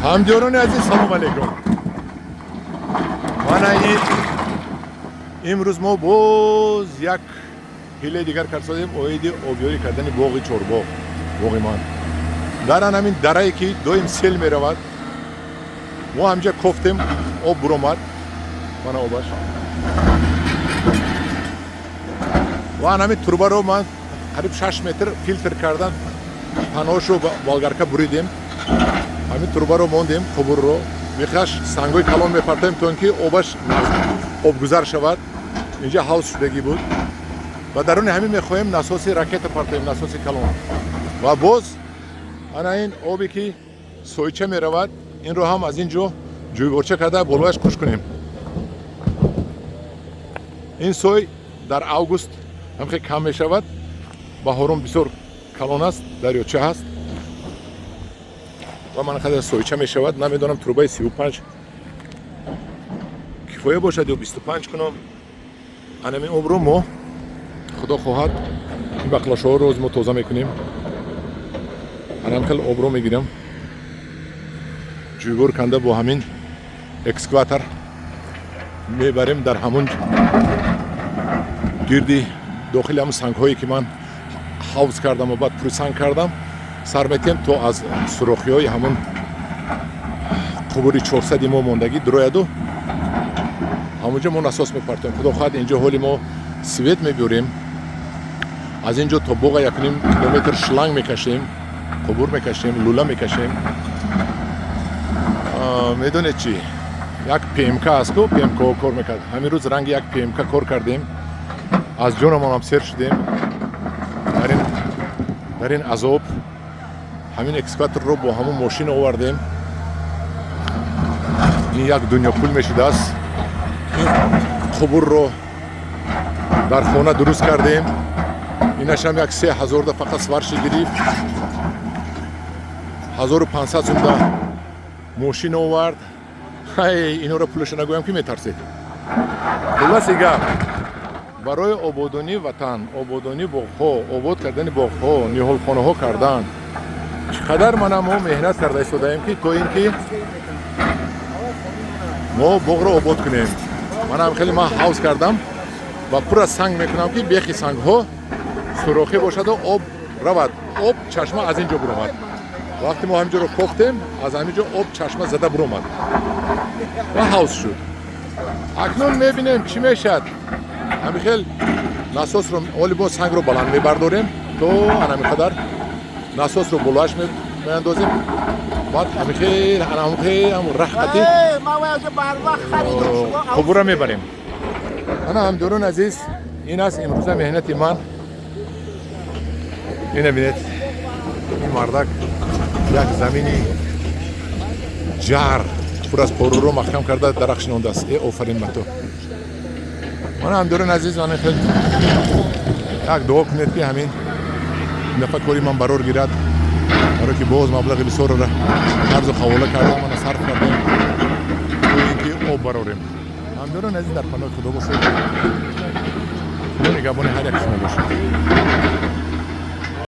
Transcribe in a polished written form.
Ҳамдиёрони азиз, салом алейкум. Мана ин имрӯз мо боз як ҳилаи дигар кардсодем оиди обёрӣ кардани боғи Чорбоғ, боғи ман. Дар ан ҳамин дарае, ки доим сел меравад, мо ҳамҷа кофтем, об буромад, мана обаш. Ва ан ҳамин трубаро ман қариб 6 метр филтр кардан, паноҳшо болгарка буридем, ҳамин трубаро мондем, қубурро мехаш сангҳои калон мепартоем, то ин ки обаш обгузар шавад. Инҷа ҳавз шудагӣ буд ва даруни ҳамин мехоҳем насоси ракета партоем, насоси калон. Ва боз ана ин обе, ки сойча меравад, инро ҳам аз ин ҷо ҷӯйборча карда болояш қуш кунем. Ин сой дар август ҳам хеле кам мешавад, баҳорон бисёр калон аст, дарёча ҳаст ва ман қадар сойча мешавад. Намедонам, трубаи 35 кифоя бошад ё 25 кунам. Анамин обро мо, худо хоҳад, ин бақлашоҳоро рӯз мо тоза мекунем. Анам хел обро мегирам, ҷӯйбор канда бо ҳамин экскаватор мебарем дар ҳамун гирди дохили ҳамун сангҳое, ки ман ҳавз кардам ва баъд пури санг кардам, сар метиҳем, то аз сурохиҳои ҳамун қубури 400-и мо мондагӣ дурояду ҳамунҷо мо насос мепартоем. Худо хоҳад, инҷо ҳоли мо свет мебиёрем, аз ин ҷо то боға 1,5 километр шланг мекашем, қубур мекашем, лула мекашем. Медонед чӣ? Як ПМК аст ку, ПМК кор мекард. Ҳамин рӯз ранги як ПМК кор кардем, аз ҷонамонам сер шудем дар ин азоб. Ҳамин экскаваторро бо ҳамун мошин овардем, ин як дунё пул мешудааст. Ин қубурро дар хона дуруст кардем, инашам як 3000-да фақат сварщик гирифт, 1500 сумда мошин овард. Ҳай, инора пулаша нагӯям, ки метарсед. Хулоси гап, барои ободонии ватан, ободонии боғҳо, обод кардани боғҳо, ниҳолхонаҳо кардан, чӣ қадар мана мо меҳнат карда истодаем, ки то ин ки мо боғро обод кунем. Манам хеле ман ҳавз кардам ва пур аз санг мекунам, ки бехи сангҳо сурохӣ бошаду об равад. Об чашма аз ин ҷо буромад. Вақте мо ҳамин ҷоро кофтем, аз ҳамин ҷо об чашма зада буромад ва ҳавз шуд. Акнун мебинем, чӣ мешавад. Ҳамин хел насосро оли мо сангро баланд мебардорем, то анами қадар насосро болоаш меандозем, баъд ҳамин хел анамхел ҳам раҳқати қубура мебарем. Ана, ҳамдиёрони азиз, ин аст имрӯза меҳнати ман. Ина бинед, ин мардак як замини ҷар пур аз поруро маҳкам карда, дарахт шинондааст. Э, офарин ба ту! Мана, ҳамдиёрони азиз, мана хел як дуо кунед, ки ҳамин дафъа кори ман барор гирад, барое ки боз маблағи бисёрро қарзу ҳавола кардам, мана сарф кардем, то ин ки об барорем. Ҳамдиёрони азиз, дар паноҳи Худо бошед, Худо нигаҳбони ҳар як шумо бошад.